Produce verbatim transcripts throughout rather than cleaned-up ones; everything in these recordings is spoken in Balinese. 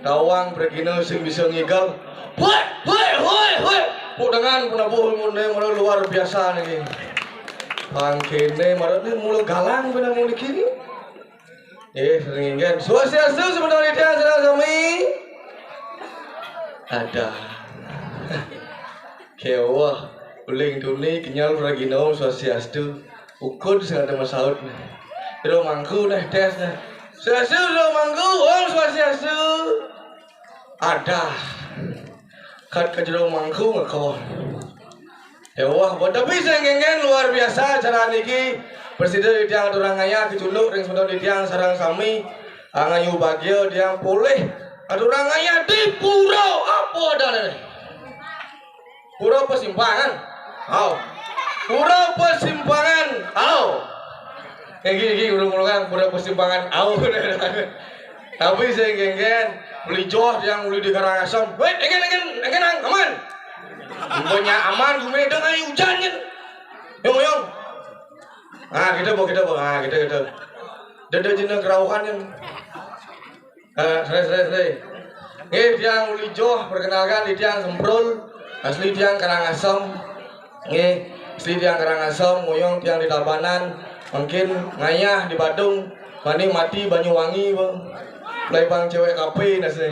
Tawang pragina sing bisa ngigel. Hoi, hoi, hoi, hoi. Pok dengan penabuh ngene mara luar biasa niki. Pangkene mara ni mula galang bener niki ni. Eh, sering kan. Swastiastu sebentar dia sareng sami. Ada. Kewah, uling tuni kenyal pragina swastiastu. Ukud sing ada masaut nih. Jero mangku nih tes nih. Swastiastu jero mangku, Om Swastiastu. Ada. Kat ke jero mangku ngekor. Ya wah, buat tapi sing ngengken luar biasa acara niki. Presiden tiang aturang ngayah kecunduk ring semeton tiang sareng sami. Angayu bagia tiang polih aturang ngayah di pura apa adane? Pura Persimpangan. Au. Pura Persimpangan. Au. Iki iki urung urungan Pura Persimpangan. Au. Tapi sing ngengken beli joh yang uli di Karangasem. Weh, engken engken engken ang aman. Umpanya aman gume dong ayo hujan yen. Yong yong. Ah, kita bu kita bu. Ah, kita kita. Dada jina kerauhan yen. Eh, sre, sre, sre. Nggih, tiang uli joh, perkenalkan, tiang Semprul, asli tiang Karangasem. Nggih, asli tiang Karangasem, ngoyong tiang di Tabanan, mungkin ngayah di Badung, mani mati Banyuwangi, Bang. Mulai bang cewek kape nasi.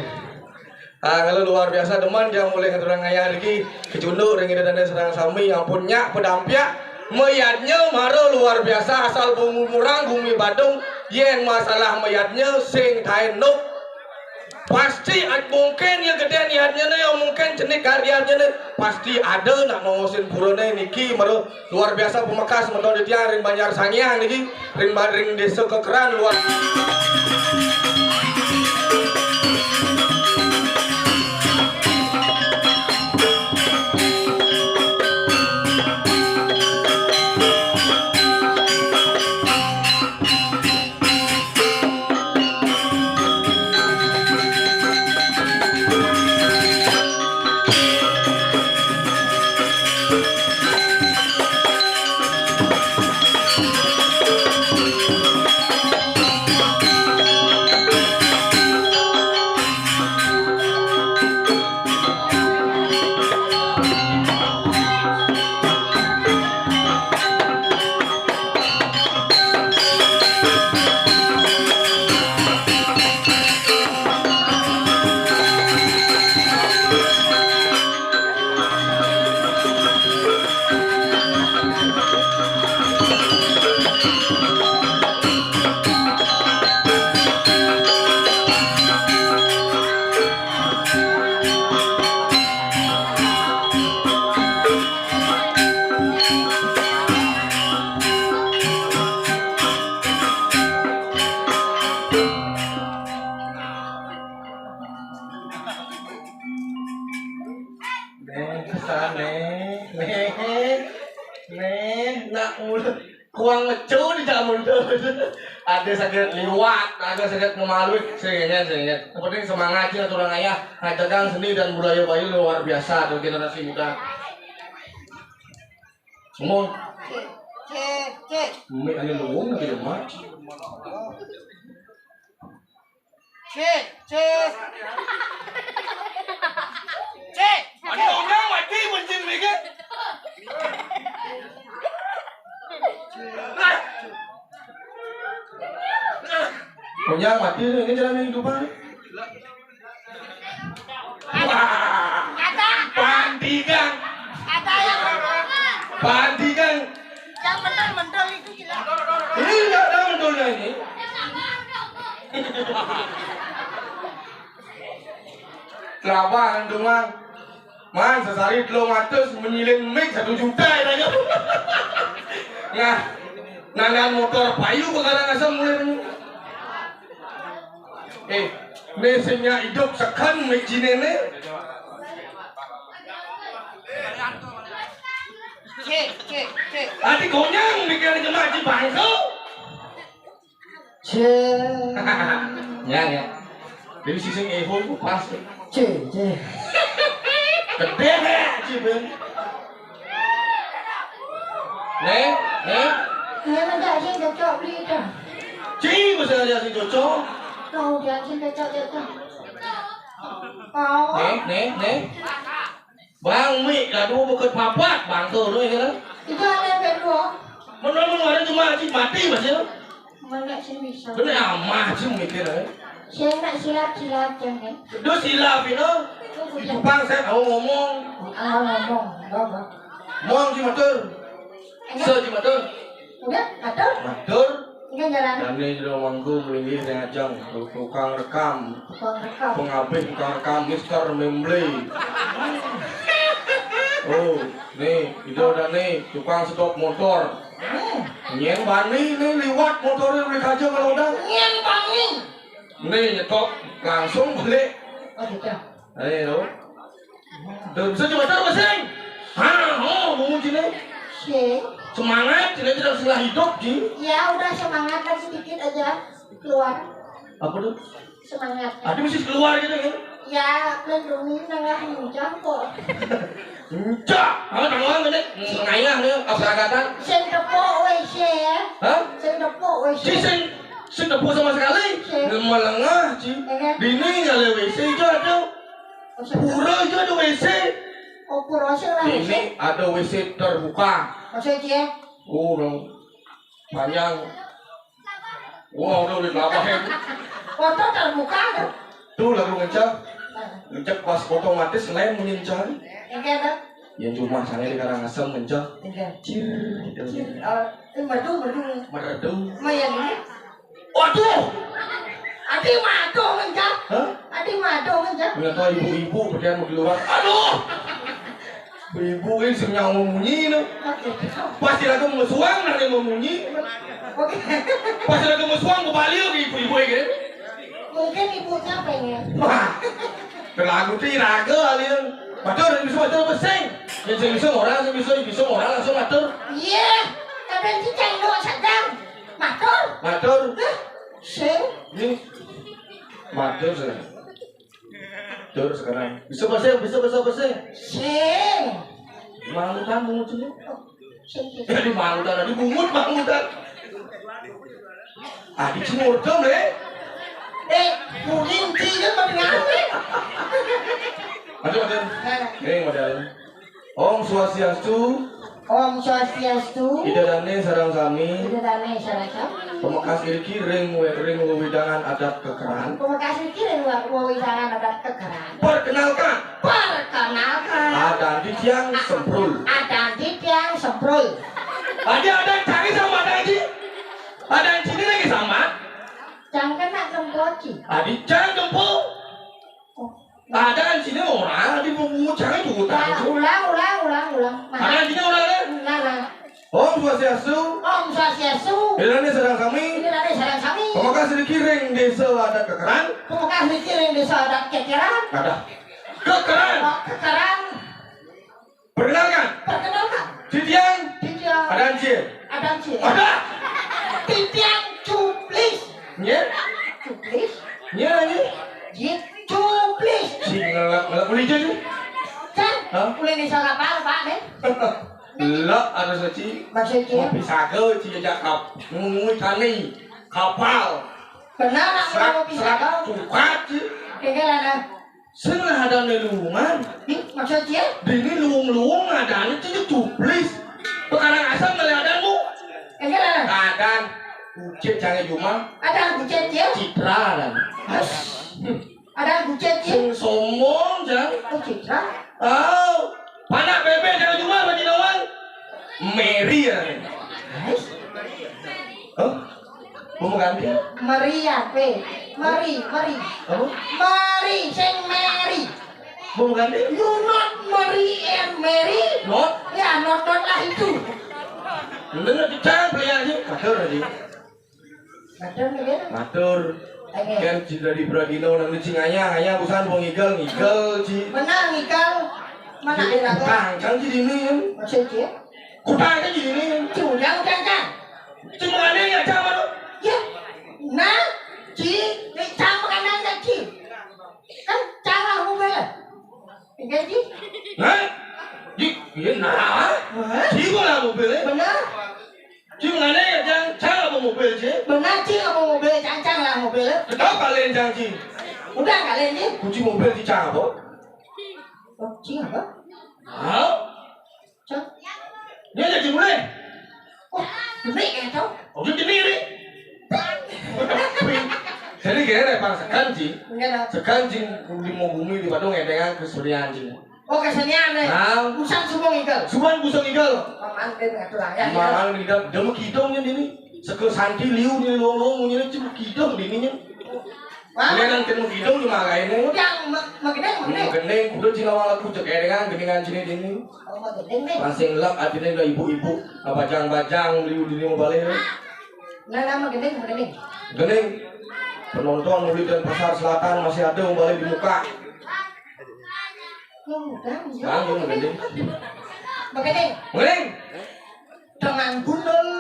Ah, kalau luar biasa demen tiang mulai ngaturang ngayah niki, kecunduk ring ida dane sareng sami, ampun nyak pedampiak, mayadnya mara luar biasa asal bumurang bumi Badung, yen masalah mayadnya sing taen nuk. Pasti ad-, mungkin ya gedén yadnyane, ya mungkin cenik gar yadnyane, pasti ada nak nongosin purane niki mara luar biasa pemekas menawi tiang ring Banjar Sangiang niki, ring ba-, ring Desa Kekeran luar. Neh, kesan, neh. Neh. Neh, nak mulut. Kuang mecu di jamun tu. Ada sakit liwat, ada sakit ngemaluin. Sing ingat, sing ingat. Yang penting semangat aja aturang ayah. Ngajarkan seni dan budaya Bali luar biasa tuh generasi muda. Semua. Cek, cek, cek. Mik ane luwung lagi lemah. Cek, cek. Cek. Ada orang mati mencing dikit. Punya mati tu, ini jalan kehidupan. Wah. Kata. Pandikan. Kata yang Pandikan. Yang mental-mental itu jelas. Ini enggak ada mentolnya ini. Kelapa kan, Mang. Man, sesari telung atus menyilin mik satu juta ya, tanya. Nah, nangan motor payu ke Karangasem mulai. Eh, ne sing nyak idup seken mik jinene. Cek, cek, cek. Ati gonyang mikir jemaah di bangku. Cek. Ya, ya. Dari sisi eho ku pas. Cek, cek. Gede ya, Ciben. Nih, nih. Dia minta sing cocok beli dah. Ci, bisa aja sing cocok. Tahu dia sing cocok ya tuh. Oh. Nih, nih, nih. Bang Mik, aduh, bukan papat, bangsa tu ya. Itu ada yang kedua. Mana mana ada cuma cik mati masih. Mana sih bisa? Benar amah cik mikir eh. Saya nak silap-silap jangan. Itu silap itu. Itu Jepang saya tahu ngomong. Ah, ngomong, ngomong. Ngomong cik matur. Enak. So cik matur. Udah, matur. Matur. Ini jalan. Dane jero mangku mlinggih sing ajeng, tukang rekam. Tukang rekam. Pengabih tukang rekam, Mister Memble. Oh, nih, itu ada nih, tukang stop motor. Hmm. Nyen bani nih liwat motornya beli kaca kalau udah. Nyen bani. Nih, nyetop, langsung balik. Oh, gitu. Ayo. Tuh, bisa coba taruh mesin. Ha, oh, bunyi sini. Sing. Semangat, sini tidak salah hidup, Ji. Ya, udah semangat lagi sedikit aja. Keluar. Apa tuh? Semangat. Ada mesti keluar gitu kan? Ya, melindungi nengah muncang kok. Encak, apa tanggungan gede? Ngayah nih, apa agatan? Sing tepuk W C ya. Hah? Sing tepuk W C. Si sing, sing tepuk sama sekali. Sing. Melengah, Ji. Ya kan? Dini nggak ada W C itu ada. Pura itu ada W C. Oh, pura sih lah. Ini ada W C terbuka. Maksudnya? Oh, no. Panjang. Wah, udah udah lapahin. Foto terbuka tuh. Tuh lagu ngencak. Ngencak pas otomatis lem ngencak. Enggak tuh. Ya cuma saya di Karangasem ngencak. Enggak. Cir, gitu. Cir, oh, eh, merdu, merdu. Merdu. Lumayan ini. Waduh. Adi mado ngencak. Hah? Adi mado ngencak. Nggak tahu ibu-ibu berdiam di luar. Aduh. Ibu ini sing nyawa munyi no. Pas lagi mesuang nang dia munyi. Oke. Pas lagi mesuang ke Bali lagi ibu-ibu ini. Mungkin ibunya pengen. Wah. Kelagu ti raga alien. Matur bisa matur apa sing? Yang sing bisa orang, sing bisa bisa orang langsung matur. Iya, kadang kita yang doa sadang. Matur. Matur. Hah? Sing. Ini matur sih. Tur sekarang. Bisa bahasa, bisa bahasa apa sih? Sing. Malu kan bungut ini. Sing. Jadi malu kan, tadi bungut malu kan. Adi cimur dong eh. Eh, kuning tiga tapi ngawe. Aduh, aduh. Ini modal. Om Swastiastu. Om Swastiastu. Ida dane sareng sami. Ida dane sareng sami. Pemekas iriki ring we-, ring wewidangan adat kekeran. Pemekas iriki ring we-, wewidangan adat kekeran. Perkenalkan. Perkenalkan. Adan titiang semprul. Adan titiang semprul. Adi adan cari sama adan ji. Adan sini lagi sama. Jangan kena gempoci. Adi jangan gempo. Oh. Ada di sini orang di buku jangan juga. Ulang, ulang, ulang, ulang. Ada di sini orang ada? Nah, nah. Om Swastiastu. Om Swastiastu. Ida dane sareng sami. Ida dane sareng sami. Pemekas dikiring desa adat kekeran. Pemekas dikiring desa adat kekeran. Ada. Kekeran. Oh, kekeran. Perkenalkan. Perkenalkan. Titiang. Titiang. Adan Cil. Adan Cil. Ada. Titiang cuplis. Nye? Cuplis. Nye lagi. Jit cuplis. Si ngelak ngelak boleh jadi. Kan? Hah? Boleh nih salah paham, Pak, nih. Lak ada seci. Maksudnya? Mau pisaga ci jajak kap. Ngui kani. Kapal. Benar nak mau pisaga. Tukat ci. Kira lah. Sing lah ada luwungan. Ih, maksudnya? Dini luwung-luwung ada itu cuplis. Pekarang asam kali ada mu. Enggak lah. Ada kucit jangan cuma. Ada kucit ya? Citra dan. Ada kucit ya? Sing sombong jang. Oh, Citra. Oh, panak bebek jangan cuma bagi doang. Mary ya. Hah? Mau ganti? Mary ya, weh. Mary, Mary. Apa? Mary, sing Mary. Mau ganti? You not Mary and Mary. Not? Ya, not, not lah itu. Bener, kita beli aja. Matur aja. Matur, ya? Matur. Oke. Kan cinta di Bragino, nanti cing ayah, ayah busan mau ngigel, ngigel, ci. Mana ngigel? Mana air aku? Kang, kang, ci dini, ya? Maksudnya? Kutang kan gini. Cuma jangan kan. Cuma aneh ya sama lo. Ya. Nah, ci, sama kan nanya ci. Kan cara mobil. Enggak ci. Hah? Di, iya nah. Hah? Ci bola mobil. Benar. Cuma aneh ya jangan cara mobil ci. Benar ci apa mobil cancang lah mobil. Kenapa lain jangan ci? Udah kali ini. Kunci mobil dicabut. Oh, cing apa? Hah? Cang. Dia jadi mulai. Oh, bener ya, Cang? Oh, dia jadi ini. Jadi gini deh, Pak, sekan, Cing. Enggak ada. Sekan, Cing, di mau bumi di Padang, ya, dengan kesenian, Cing. Oh, kesenian, deh. Nah. Busan semua ngigal. Suan busan ngigal. Paman, dia ngatur aja. Paman, dia, dia mau kidongnya ini. Seke santi liu ni lolong ni cuma kidong dini nya. Wah. Boleh nang kenu kidong cuma lain ni. Yang ma-, magendeng, magendeng. Magendeng, kuda cina wala kucek dengan gendingan cini dini. Oh, magendeng deh. Masih lap artinya udah ibu-ibu, bajang-bajang liu dini mau balik. Nah, nah, magendeng, magendeng. Gending. Penonton Uli dan Pasar Selatan masih ada mau balik di muka. Oh, udah, iya. Nah, iya, magendeng. Magendeng. Magendeng. Dengan gundul.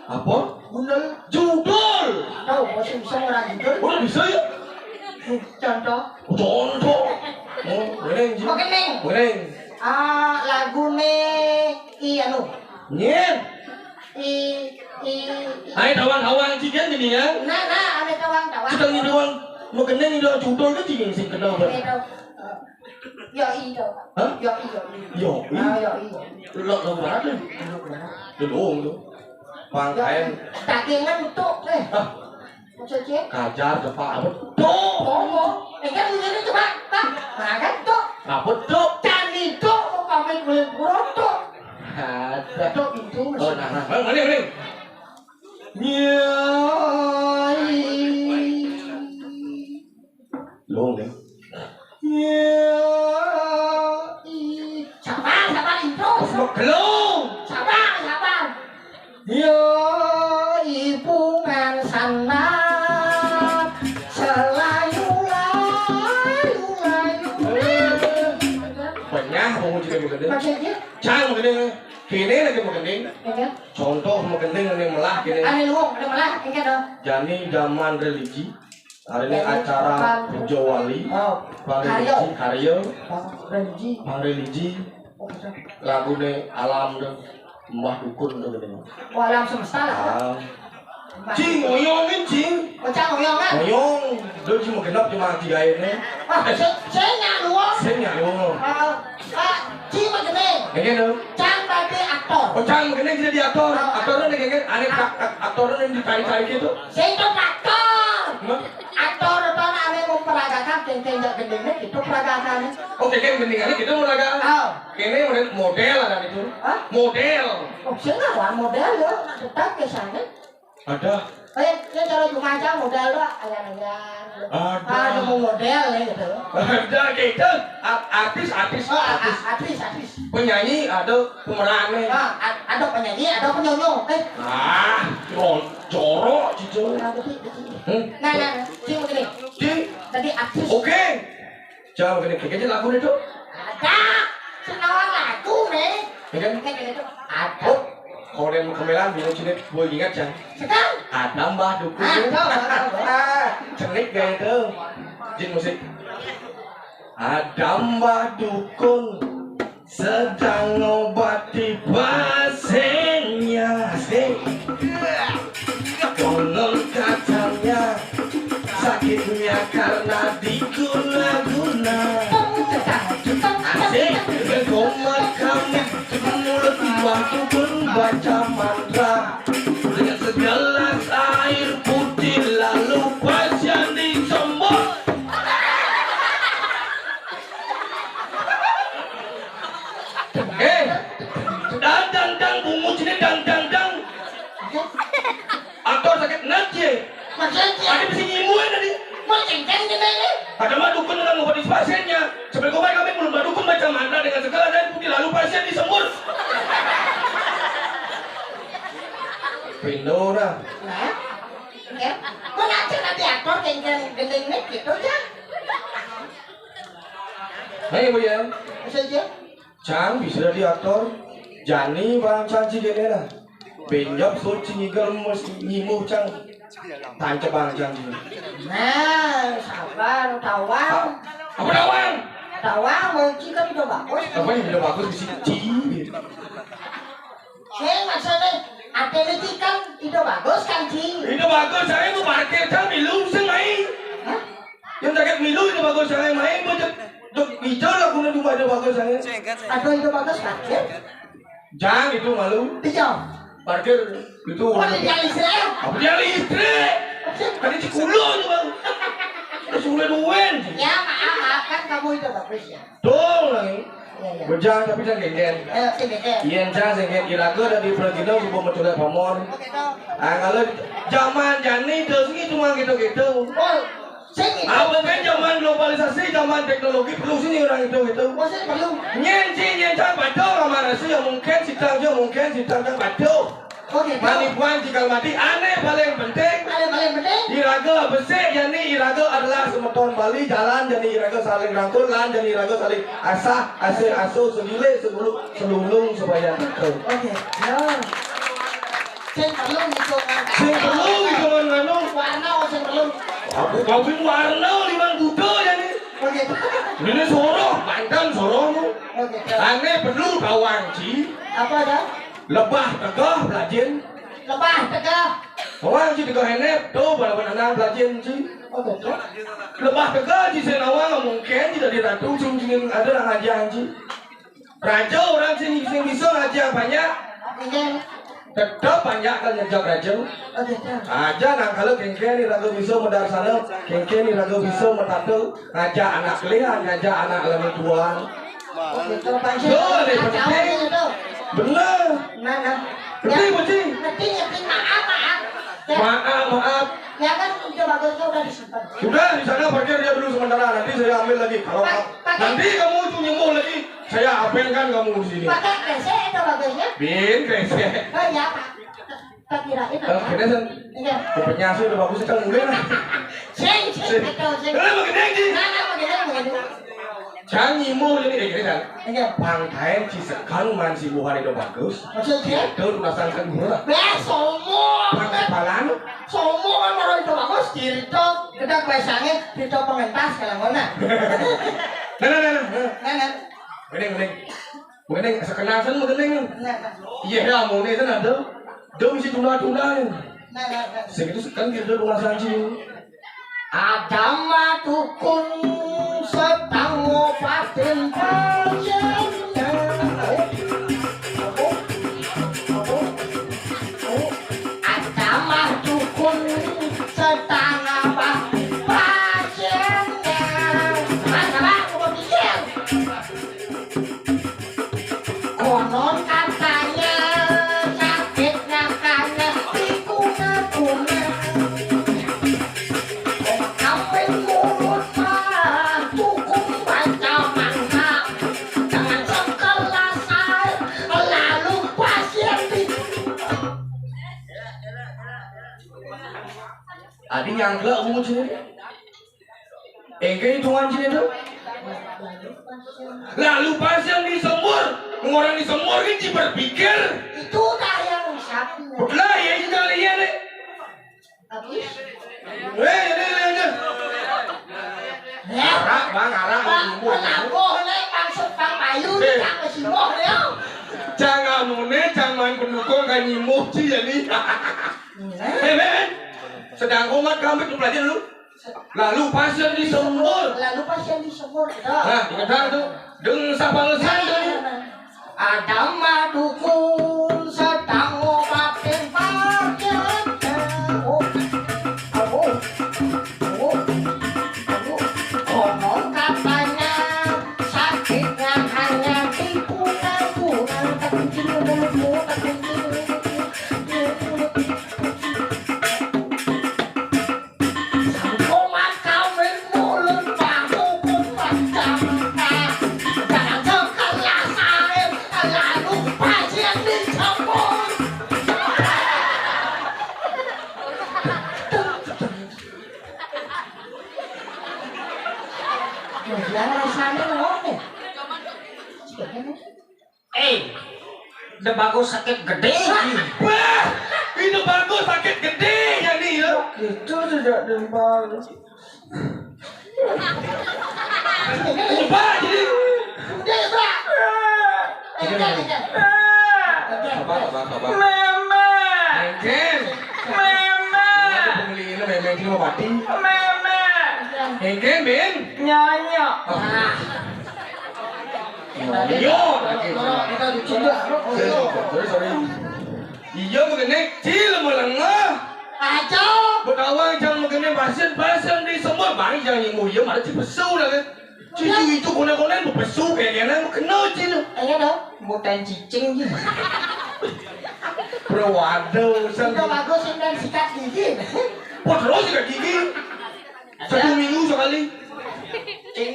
Apa? Gundul. Judul. Tahu, masih bisa orang judul? Oh, bisa ya? Contoh. Oh, contoh. Oh, magendeng, Ji. Magendeng. Magendeng. Ah, lagu ne i anu. Nyen. I, i, i. Ayo tawang-tawang, Ji, kan gini ya? Nah, nah, ada tawang-tawang. Sudah ini doang. Magendeng ini doang judul kan, Ji, sing kenal, Bang. Ada tawang. Yo i to. Hah? Yo i, yo i. Yo i. Ah, yo i, yo i. Lo, lo banget lu. Lo banget. Lu dong lu. Pangkain. Dagingan tuh, eh. Ah. Maksudnya? Kajar depak apa? Tuh. Ngomong. Eh, kan begini coba. Nah, nah kan tuh. Apa tuh? Cani tuh, mau pamit beli burung tuh. Ada. Tuh pintu. Oh, nah, nah. Mana, mana, mana? Yo i. Long deh. Yo i. Sabar, sabar, intro. Belum. Sabar, sabar. Yo i bungan sanak. Selayu, layu, layu. Penyah mau jadi magendeng. Maksudnya? Cang magendeng. Kene lagi magendeng. Iya. Contoh magendeng ini melah kene. Ane luwung, ane melah, engke dong. Jani zaman religi. Hari ini acara Puja Wali, oh, Bang Karyo. Religi, Karyo. Bang Religi. Bang Religi. Oh, bisa. Lagune alam tuh, Mbah Dukun tuh gitu. Oh, alam semesta lah. Alam. Mbah Cing, Dukun. Oyongin, Cing. Oh, Cang oyong kan? Oyong. Lu cuma genep cuma tiga ini. Wah, eh, se-, saya nyak luwung. Saya nyak luwung. Oh, Pak, Cing mah gini. Kayak gitu. Cang tadi aktor. Oh, Cang gini jadi aktor. Oh. Aktornya nih, kayak gini. Ane ak-, ak-, aktornya yang dicari-cari gitu. Saya itu aktor. Hah? Aktor apa namanya memperagakan kengkeng jak gendengnya gitu peragakannya. Oh, kengkeng gendengnya gitu peragakan. Oh. Ini model, model ada itu. Hah? Model. Oh, sing lah model ya, tetap ke sana. Ada. Eh, ya cara cuma aja model lah, ayan-ayan. Ada. Ada mau model ya gitu. Ada gitu. A-, artis, artis, oh, a-, artis. A-, artis, artis. Penyanyi ada pemerannya. Ah, a-, ada penyanyi, ada penyonyo. Eh. Ah, jorok, jorok, Cico. Nah, betul, betul. Hmm? Nah, nah, nah. Sing begini. Sing? Tadi artis. Oke. Jawab gini, gini aja lagu itu. Ada. Senawang lagu nih. Ya kan? Kayak gitu. Ada. Oh, kalau yang kemelan bilang sini, gue ingat, Cang. Sekarang? Ada Mbah Dukun. Ah, tahu, tahu, tahu. Ah, cenik gak itu? Jin musik. Ada Mbah Dukun sedang ngobati pasiennya. Asik. Konon katanya sakitnya karena diguna-guna. Asik, komat kami mulut Mbah Dukun baca mantra dengan segelas air putih lalu pasien disembur. Eh, dang dang dang bungut sini dang dang dang. Aktor sakit nanti. Maksudnya? Ada bisa nyimuin tadi. Mau cengceng gimana? Ada Mbah Dukun dengan obat pasiennya. Sampai kemarin kami belum Mbah Dukun baca mantra dengan segala dan putih lalu pasien disembur. Pindo dah. Nah, ya. Kok nanti nanti aktor cengceng gendeng nih gitu ya? Ayo, Bu, ya. Bisa aja. Cang, bisa jadi aktor. Jani bang Cang cigene lah. Benjop suci ngigal mesti nyimu, Cang. Tancep bang Cang cigene. Nah, sabar, tawang. A-, apa tawang? Tawang, mau ci kan udah bagus. Apa yang udah bagus di sini? Ci. Eh, maksudnya, ate lu ci kan udah bagus kan, ci? Udah bagus, saya mau parkir, Cang, di Lumseng, ai. Hah? Yang sakit milu itu bagus, yang main bocah. Dok, bicara aku nanti pada bagus, yang. Atau itu bagus, sakit? Jang itu malu. Dijang. Parkir itu. Oh, di tiang listrik. Apa tiang listrik? Kan di Cikulo itu, Bang. Terus mulai duit. Ya, maaf, maaf, kan kamu itu bagus ya. Tuh, Bang. Iya, iya. Bujang tapi jangan genggen. Eh, sing genggen. Iya, jangan genggen. Iraga dari Pregino suba mecolek pamor. Oke, tuh. Ah, kalau zaman jani terus ini cuma gitu-gitu. Oh, sing itu. Apa kan zaman globalisasi, zaman teknologi, perlu sini orang itu gitu. Oh, sing perlu. Nyen ci, nyen cang patuh, kamar nasi yang mungkin, sitang yang mungkin, sitang yang patuh. Oke, tuh. Manipuan cikal mati, ane paling penting. Ane paling penting. Iraga besik, jani iraga adalah semeton Bali, jalan jani iraga saling rangkul, lan jani iraga saling asah, asih, asuh, segile, segulu, selulung, supaya rangkul. Oke, ya. Sing perlu ngitungan. Sing perlu ngitungan nganu. Warna, oh, sing perlu. Aku kawin warna limang buta jani. Oke. Ini soroh, mantan soroh mu. Oke, tuh. Ane perlu tawang ci. Apa ada? Lebah tegah pelajin. Lebah tegah. Orang ci tegah henep, tuh, balaban anak pelajin ci. Oh, betul. Lebah tegah ci senawang mungkin ci dadi ratu, sing, sing ada orang aja ci. Raja orang sing, sing bisa aja banyak. Iya. Tetap banyak kan ngejak raja. Oh, betul. Aja nang kalau kengken ni raga bisa medarsana, kengken ni raga bisa metata, ngajak anak kelian, ngajak anak lami tuan. Betul, Pak. Betul, ni penting. Betul. Bener. Nah, nah. Ngerti, ya. Beci? Ngerti, ngerti. Maaf, maaf. Ya. Maaf, maaf. Ya kan, udah bagusnya udah disimpan. Sudah, di sana parkir dia dulu sementara. Nanti saya ambil lagi. Kalau Pak, Pak. Nanti kamu itu nyembuh lagi, saya apenkan kamu di sini. Pakai kresek itu bagusnya? Bin, kresek. Oh, ya, Pak. Tak kirain. Eh, apa? Kena, San. Iya. Kupingnya sih udah bagus, kan, mulai lah. Sing, sing, sing. Betul, sing. Eh, makin tinggi. Nah, nah, makin tinggi, makin tinggi. Jangan nyimu jadi, eh, gini, San. Iya. Pangkain si sekan man si buhan itu bagus. Maksudnya? Itu pasang kan gua. Beh, sombong. Pangkalan. Sombong kan orang itu bagus, cerita. Kita kue sange, cerita pengentas kalau mana. Nah, nah, nah, nah. Nah, nah. Mending, mending. Mengene sekenasan mengene. Iya, ya, mone kan ada. Dong si tuna-tuna. Sing itu kan kita rumah sanji. Ada mah dukun setang ngobatin pasiennya. Ada mah dukun setang apa pasiennya. Mas, apa? Mau pikir. Konon katanya sakit nyangkanya diguna-guna. Kawin mulut mah dukun baca mangga. Jangan sekelas air lalu pasien di. Adi nyangkla umur sini. Engke hitungan sini tuh. Lalu pasien disembur, orang disembur ini berpikir. Itu dah yang sapi. Lah, ya, ini kali ya, nih. Habis. Eh, ini, ini, ini. Ya. Arak, Bang, arak, Bang, nyimuh. Kenapa, nih, maksud Bang Bayu, eh, nih, tak kesimpuh, ya? Jangan mune, jangan pendukung, kan nyimuh, sih, jadi. Eh, men, men. Sedang umat kambing, lu belajar dulu. Lalu pasien disembur. Lalu pasien disembur, gitu. Nah, ingat tuh. Deng sapa lesan tuh nih. Ada mah dukun sedang ngobatin pasien. Oh, oh, oh, oh. Konon katanya sakitnya hanya di punggung-punggung. Tak kuncing, tak kuncing. Sangkoman kawin mulun bangun pun macam. Jangan sekelas air lalu pasien dicampur. Yang rasanya ngomong. Eh, udah bagus sakit gede. Wah, itu bagus sakit gede jadi ya. Itu tidak dempal. Ubah jadi. Udah, Pak. Udah, udah. Sabar, sabar, sabar. Mama. Mungkin. Mama. Ini pembeli ini memang cuma mati. Mama. Engke, Min. Nyonya. Ah. Nyonya. Sorry, sorry, sorry. Iya, begini, Ci, lemah-lemah. Aja. Betawang jang begini, pasien-pasien di semua, bang, jang imu, iya, malah Ci pesu dah, kan? Ci, Ci, itu kone-kone, pesu, kayak gini, kena, Ci, dah. Iya, dah. Bukan cicing, Ci. Bro, waduh, Ci. Udah bagus, udah sikat gigi. Wah, terus sikat gigi. Satu minggu sekali. Ci.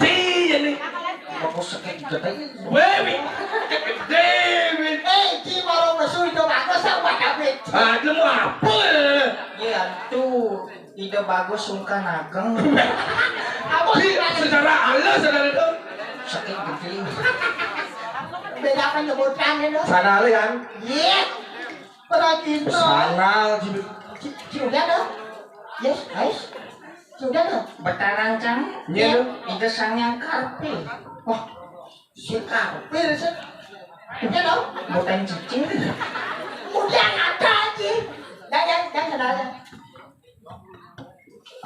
Ci, ya nih. Aku sakit gede. Weh, Mi. Gede, Mi. Eh, Ci, mau pesu itu bagus, sama David. Ah, lu mau apa? Iya, tuh. Ide bagus sungkan ageng. Apa Ci, sungkan? Secara halus ada itu. Sakit gede. Beda apa nyebutannya, dong? Sana, Lian. Iya. Pada kita. Sana, Ci. Ci, Ci, udah, dong. Yes, guys. Ci, udah, dong. Betaran cang. Iya, dong. Ide sang yang karpe. Wah, si karpe, sih. Udah, dong. Bukan cicing. Udah, ada aja. Dah, dah, dah, dah, dah.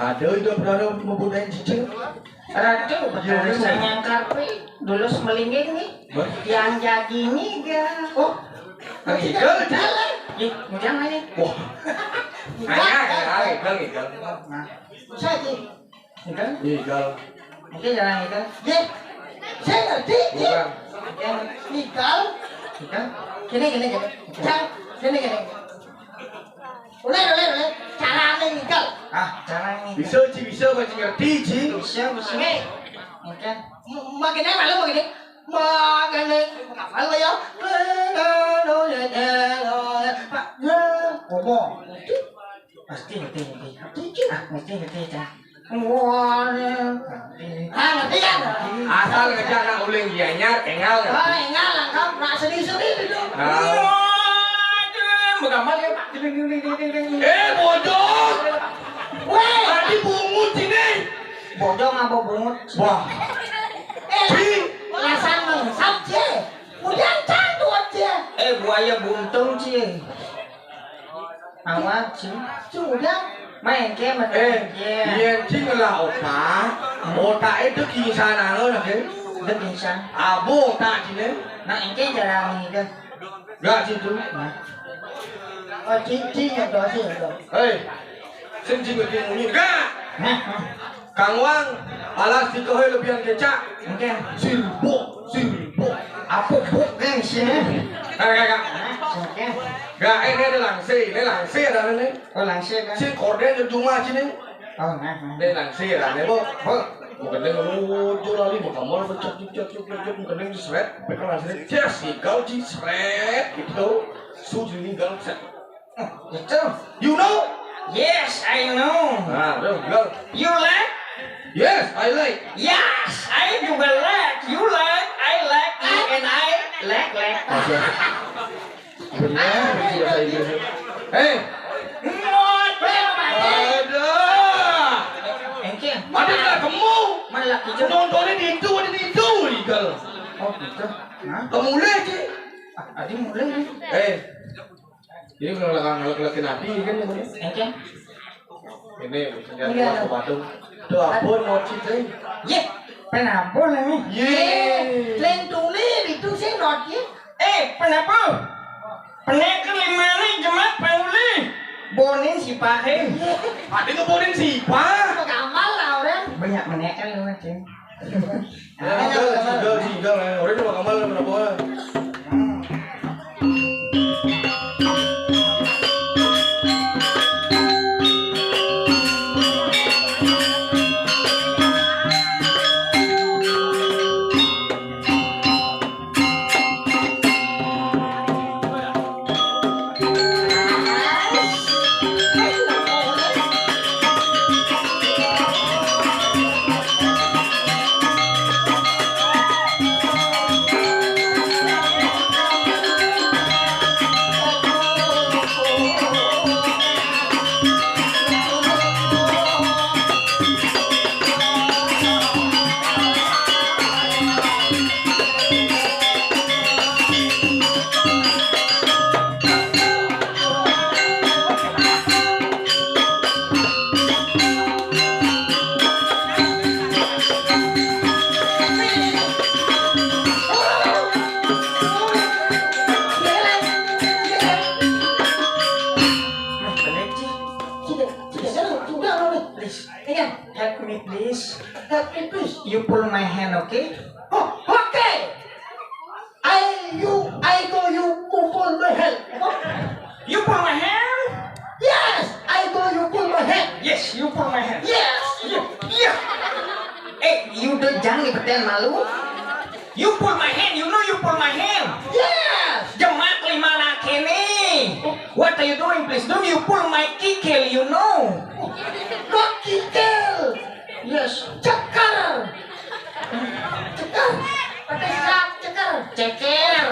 Ada itu berada mempunyai cicing. Ratu, iya, betul, iya. Saya nyangkar, pi. Dulu semelingin nih. Bah? Yang jadi ini, ga. Oh. Ngigel, Ci. Ih, ngidang aja. Wah. Ngidang, ayo, ayo, ngidang, ngidang. Nah. Bisa, Ci. Ngidang? Ngidang. Oke, jangan ngidang. Ye. Saya ngerti, Ci. Bukan. Ngidang. Ngidang? Gini, gini, gini. Cang, gini, gini. Udah, udah, udah. Carane ngigel. Ah, carane ngigel. Bisa, Ci, bisa, kok, Ci, ngerti, Ci. Bisa, bisa. Oke. Oke. M-, makin enak lu begini. Makin enak. Apa lu ya? Pak, ya. Ngomong. Pasti ngerti, ngerti. Ngerti, Ci. Ah, ngerti, ngerti, Ci. Wah, ah, ngerti kan? Asal ngejak nak uling Gianyar, engal. Oh, engal, lengkap. Nak sedih-sedih itu. Ah. Wah, begambar ya, Pak. Ding, ding, ding. Eh, bodoh. Weh. Tadi bungut sini. Bodoh ngapa bungut? Wah. Eh, Ci. Alasan mengsap, Ci. Kemudian cantuan, Ci. Eh, buaya buntung, Ci. Awak, Ci. Sudah. Main ke, main eh, ke. Iya, Ci ngelah otak. Hmm. Otak itu pingsan anu, nah, Ci. Udah pingsan. Abu otak, Ci, nih. Nah, engke jarang ini, dah. Enggak, Ci, itu. Nah. Oh, Ci, Ci, ya, doa, Ci, ya, doa. Hei. Sing Ci, bikin munyi. Enggak. Hah? Hah? Kang Wang, alas dikohe lebihan kecak. Oke. Sirbo, sirbo. Apa bok nih sini? Kagak, kagak. Oke. Gak, eh, ini ada langse, ini langse ada ini. Oh, langse kan? Sing korden di rumah sini. Oh, nah, nah. Ini langse ada ini, Bok. Bok. Bukan dia ngelucu lali, mau kamar, becek, becek, becek, becek, bukan dia diseret, bukan langse. Yes, si kau diseret, gitu. Sudah meninggal, set. Gitu. You know? Yes, I know. Nah, udah, go. You like? Yes, I like. Yes, I juga like. You like, I like, you and I like, like. Oke. Benar, bahasa Inggris. Eh. Ada. Engke. Ada nggak kamu? Mana laki itu? Nontonnya di itu, ada di itu, Igal. Oh, gitu. Nah. Kamu mulai, Ci. Ah, tadi mulai. Eh. Jadi kalau ngelek-ngelekin api kan namanya. Engke. Ini misalnya, iya, buat ke Badung. Tuh, ampun, mau Ci, Ci. Ye, penabol ini. Ye. Lentune itu sih not ye. Eh, penabol. Peneken limane jemak panguli. Bonin si pahe. Ada ke bonin si pa. Kamal lah orang. Banyak meneken lu, Cing. Tinggal, tinggal, tinggal, eh. Orang cuma kamar, kenapa? Please, help me please. You pull my hand, okay? Oh, okay. I you I go you pull my hand. What? You pull my hand? Yes, I go you pull my hand. Yes, you pull my hand. Yes. Yeah, yeah. Eh, you do jangan ikutin malu. You pull my hand, you know you pull my hand. Yes. Jemak lima anak ini. What are you doing, please? Don't you pull my kikil, you know? Kok kikil? Yes. Cekar. Cekar. Pakai sap, cekar. Ceker.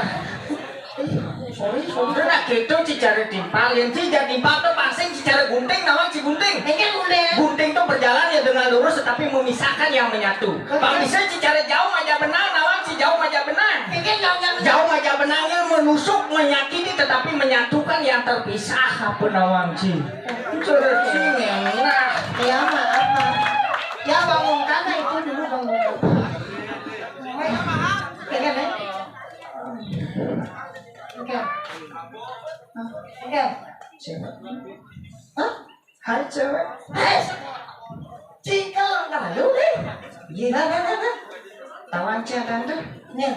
Sorry, sorry. Udah gitu, ci cari timpal, yang ci jadi timpal tuh pasing, ci cari gunting, nawang ci gunting. Ini gunting. Gunting tuh berjalan ya dengan lurus, tetapi memisahkan yang menyatu. Bang bisa ci cari jauh aja benang, nawang ci jauh aja benang. Ini jauh aja benang. Jauh aja benangnya menusuk, menyakiti, tetapi menyatukan yang terpisah. Apa nawang ci? Cari ci ngenah. Ya maaf, maaf. Ya bangunkan itu dulu, bangunkan. Pegang, ya. Oke. Oke. Siapa? Hah? Hai cewek. Hai. Cingkel lalu deh. Gila, nah, nah, nah. Tawan cewek tante. Nih.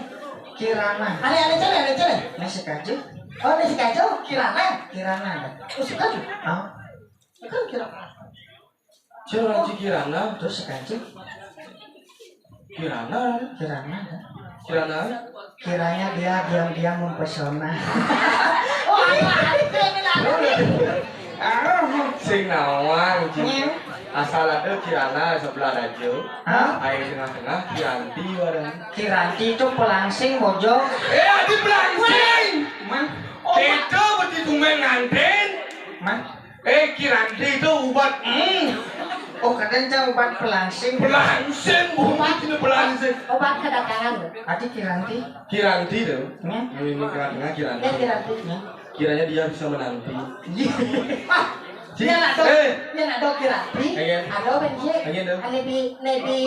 Kirana. Ada, ada cewek, ada cewek. Masih kaju. Oh, masih kaju. Kirana. Kirana. Masih kaju. Oh. Kan Kirana. Cewek Kirana. Terus kaju. Kirana. Kirana. Kirana. Kiranya dia diam-diam mempesona. Oh, apa? Ah, sing nawang, Ci. Asal ada Kirana sebelah aja. Hah? Air tengah-tengah, Kiranti barang. Kiranti itu pelangsing, Bojok. Eh, adi pelangsing. Man. Kita berarti tumben nganten. Man. Eh, Kiranti itu ubat, hmm. Oh, kadang cang ubat pelangsing. Pelangsing, bu, obat itu pelangsing. Obat kedatangan. Adi Kiranti. Kiranti tuh. Hmm? Ini tengah-tengah Kiranti. Ya, Kiranti. Hmm? Kiranya dia bisa menanti. Ah, Ci, ya, nak, Dok. Eh. Ya, nak, Dok, Kiranti. Ayan. Ada apa, Ci? Ayan, Dok. Ane bi, ne bi.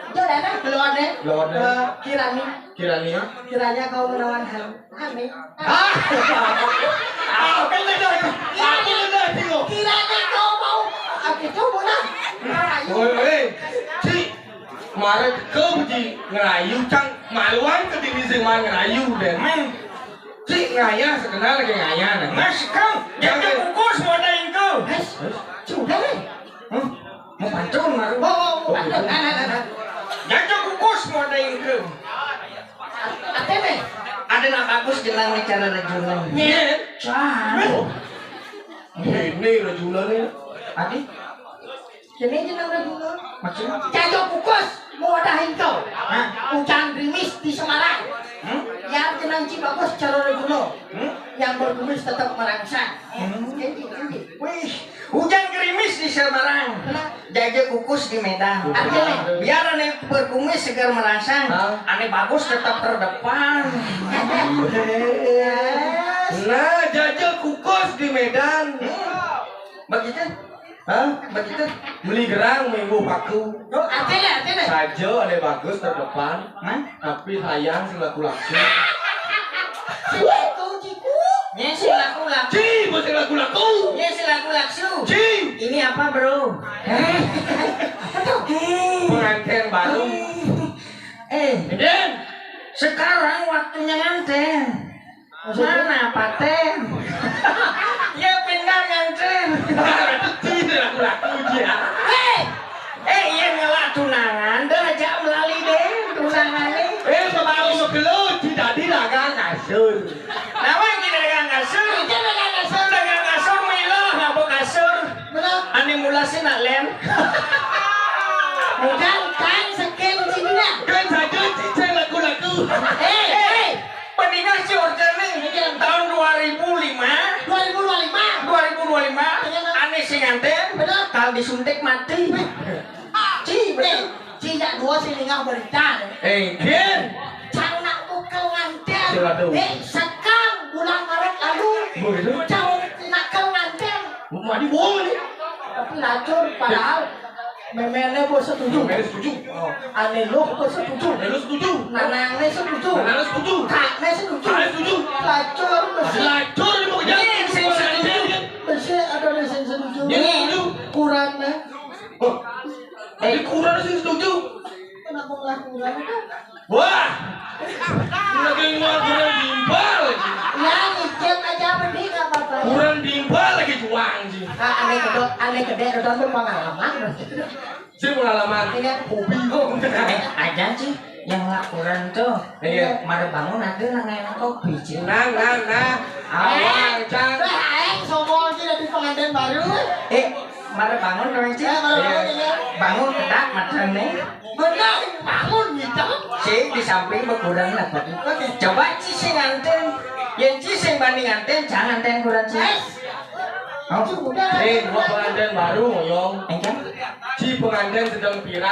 Jodana, keluar deh. Keluar deh. Eh, Kirani. Kirani. Kiranya kau menawan hal. Amin. Ah! Ah, bener dah. Ah, bener dah, Tio. Kiranya kau mau. Aku coba lah. Ayo. Oi, oi. Ci, kemarin kau pergi ngerayu, cang maluan ke diri sing main ngerayu deh. Hmm. Ci, ngayah sekenal lagi ngayah, nah. Mas, kau jaga kukus mau ada yang kau. Mas, sudah, eh. Hmm? Mau pantun, Mar. Oh, oh, oh, pantun. Nah, nah, nah, nah. Jaga kukus mau ada yang kau. Ada nih. Ada nak bagus jenang nih cara rejungan. Iya. Cah. Oh. Ini rejungan nih. Adi. Ini jenang rejungan. Maksudnya? Jajo kukus, mau ada hingkau. Hah? Hujan gerimis di Semarang. Hmm? Yang jenang ci bagus cara rejungan. Hmm? Yang berkumis tetap merangsang. Hmm? Ini, ini. Wih, hujan gerimis di Semarang. Kenapa? Jaja kukus di Medan. Artinya? Biar ane berkumis segar merangsang, hah? Ane bagus tetap terdepan. Yes. Nah, jaja kukus di Medan. Hmm. Begitu? Hah? Begitu? Beli gerang minggu paku. Oh, artinya, artinya? Saja ane bagus terdepan. Hah? Tapi sayang sing laku-laku. Siapa itu, Ciku? Nya sing laku-laku. Ci, bukan sing laku-laku. Nya sing laku-laku. Ci. Ini apa, Bro? Eh, apa tuh? Eh. Pengantin baru. Eh. Eh, Den. Sekarang waktunya nganten. Maksudnya? Mana paten? Ya pindah nganten. Ci, sing laku-laku, Ci, ya. Hei! Eh, iya ngelak tunangan, dah aja melali deh tunangan nih. Eh, baru segelut, tidak dagang kasur. Nama yang dagang kasur? Iya, dagang kasur. Dagang kasur, Milo, apa kasur? Benar. Ane mula sih nak lem. Bukan, kan, sekian sini dah. Kan saja cicing laku-laku. Eh, eh. Peninggal si Orja nih, iya, tahun dua ribu lima. Dua ribu dua lima. Dua ribu dua lima. Iya, Bang. Ane sing nganten. Benar. Kal disuntik mati. Wih. Ci, bener. Ci, jak dua sing ninggal berita. Eh, Kin. Cang nak bukel nganten. Siapa tuh? Eh, sekang bulan Maret lalu. Begitu? Cang nak kel nganten. Mau dibuang nih. Tapi lacur, padahal memene bos setuju. Memene setuju. Oh. Ane lo bos setuju. Ane lo setuju. Nanane setuju. Nanane setuju. Kakne setuju. Kakne setuju. Lacur, besi. Lacur, mau jalan. Ini sing setuju. Besi ada di sing setuju. Ini setuju. Kurang, nah. Oh. Jadi kurang sih setuju. Kenapa malah kurang? Wah, lagi nguak kurang timpal. Ya, izin aja mending nggak apa-apa. Kurang timpal lagi juang sih. Ah, aneh kedok, aneh kedek kedok tuh pengalaman. Sih pengalaman. Ini aku bingung. Eh, aja sih yang laporan tuh. Iya. Mare bangun ada nang yang kopi sih. Nah, nah, nah. Awang, Cang. Wah, aing sombong sih dari pengantin baru. Eh, mare bangun dong sih. Eh, mare bangun. Iya. Bangun kedak matane. Benar, bangun gitu. Si di samping berkurang apa? Oke. Coba ci sing nganten. Yang ci sing banding nganten, jangan nganten kurang ci. Eh, oh. Eh, gua pengantin baru, Moyong. Engke? Ci pengantin sedang pira